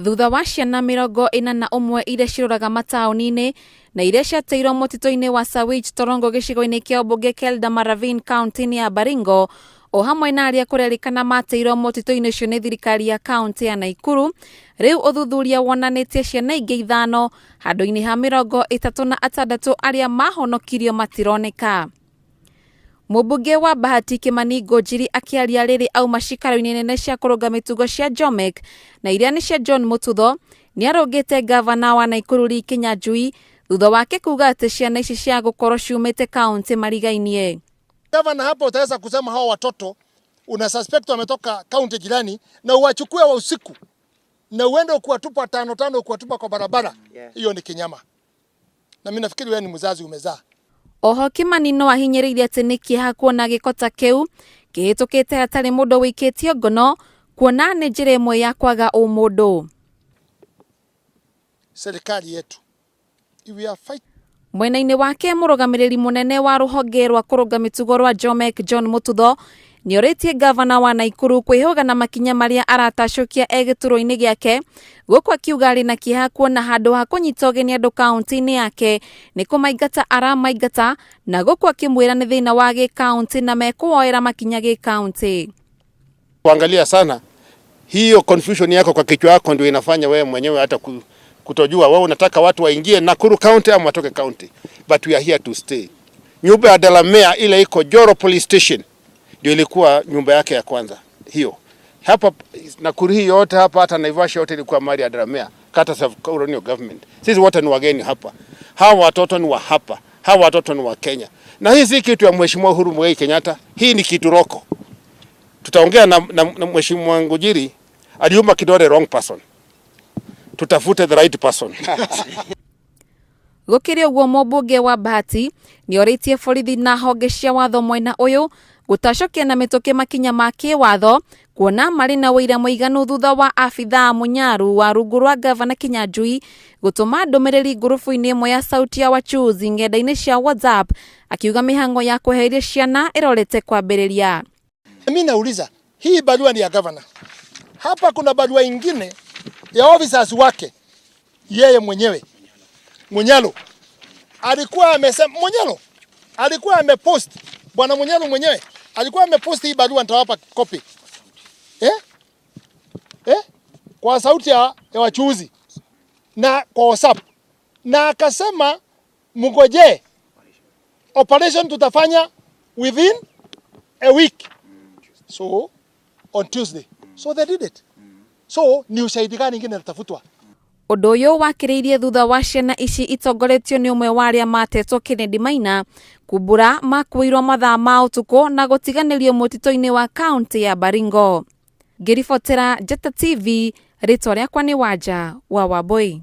Thutha wa ciana 41 iria ciroraga mataũni-inĩ na iria ciateirwo mũtitũ-inĩ wa Sawich Torongo gĩcigo-inĩ kĩa ũmbunge kĩa Eldama Ravine kaunti-inĩ ya Baringo o hamwe na arĩa kũrerĩkana mateirwo mũtitũ-inĩ ũcio nĩ thirikari ya kaunti ya Naikuru, rĩu ũthuthuria wonanĩtie ciana ingĩ ithano handũ-inĩ ha 36 arĩa mahonokirio matironeka. Mũmbunge wa Bahati Kimani Ngũnjiri akĩaria rĩrĩ auma cikaro-inĩ nene cia kũrũnga mĩtugo cia Jomek na iria nĩ cia John Mututho nĩarũngĩte ngavana wa Naikuru Lee Kinyanjui thutha wake kuga atĩ ciana ici cia gũkorwo ciumĩte kaunti marigainie. Gavana, hapo utaweza kusema hao watoto una suspect wametoka kaunti jirani na uwachukue wa usiku na uende kuwatupa tano tano kuwatupa kwa barabara, hiyo ni kinyama, na mimi nafikiri wewe ni mzazi umezaa. Oho Kimani no ahinyĩrĩirie atĩ nĩ kĩeha kuona gĩko ta kĩu kĩhĩtũkĩte hatarĩ mũndũ wĩikĩtio ngono kuona nĩ njĩra ĩmwe ya kwaga ũmũndũ. Serikali yetu, if we are fight Mwena-inĩ wake mũrũgamĩrĩri mũnene wa rũhonge rwa kũrũnga mĩtugo rwa Jomek John Mututho nĩorĩtie ngavana wa Naikuru kwĩhũga na makinya marĩa aratacũkia e gĩturwa-inĩ gĩake gũkũ akiuga arĩ na kĩeha kuona handũ ha kũnyita ũgeni andũ kaunti-inĩ yake nĩ kũmaingata aramaingata na gũkũ akĩmwĩra nĩ thĩna wa gĩkaunti na mekũwoera makinya gĩkaunti. Kuangalia sana hiyo confusion yako kwa kichwa yako ndio inafanya wewe mwenyewe hata kutojua wewe unataka watu waingie Nakuru County ama watoke county, but we are here to stay. Nyumba ya Delamere ile iko Joro Police Station ndio ilikuwa nyumba yake ya kwanza hiyo. Hapa Nakuru hii yote hapa hata Naivasha yote ilikuwa mali ya Delamere, courtesy of colonial government. Sisi wote ni wageni hapa, hawa watoto ni wa hapa, hawa watoto ni wa Kenya, na hii si kitu ya Mheshimiwa Uhuru Muigai Kenyatta, hii ni kitu local. Tutaongea na Mheshimiwa Ngujiri aliuma kidole wrong person, tutafute the right person. Gũkĩrĩ ũguo mũmbunge wa Bahati nĩorĩtie borithi na honge cia watho mwena ũyũ gũtacũkia na mĩtũkĩ makinya ma kĩwatho kuona marĩ na ũira mũiganu thutha wa abithaa Mũnyaru wa rungu rwa ngavana Kinyanjui gũtũma ndũmĩrĩri ngurubu-inĩ ĩmwe ya Sauti ya Wachuzi ng'enda-inĩ cia WhatsApp akiuga mĩhang'o ya kweheria ciana ĩrorete kwambĩrĩria. Mimi nauliza, hii barua ni ya governor. Hapa kuna barua ingine ya officers wake yeye mwenyewe Munyalo alikuwa amesema, Munyalo alikuwa amepost, bwana Munyalo mwenyewe alikuwa amepost hii barua, nitawapa copy eh? Eh? Kwa Sauti ya Wachuuzi na kwa WhatsApp, na akasema mngojee operation tutafanya within a week, so on Tuesday, so they did it. So ni ushahidi gani ingine natafutwa? Ũndũ ũyũ wakĩrĩirie thutha wa ciana ici itongoretio nĩ ũmwe wa arĩa matetwo Kennedy Maina kumbũra makuĩirwo mathaa ma ũtukũ na gũtiganĩrio mũtitũ-inĩ wa kaunti ya Baringo. Ngĩribotera Njata TV, rĩtwa rĩakwa nĩ Wanja wa Wambui.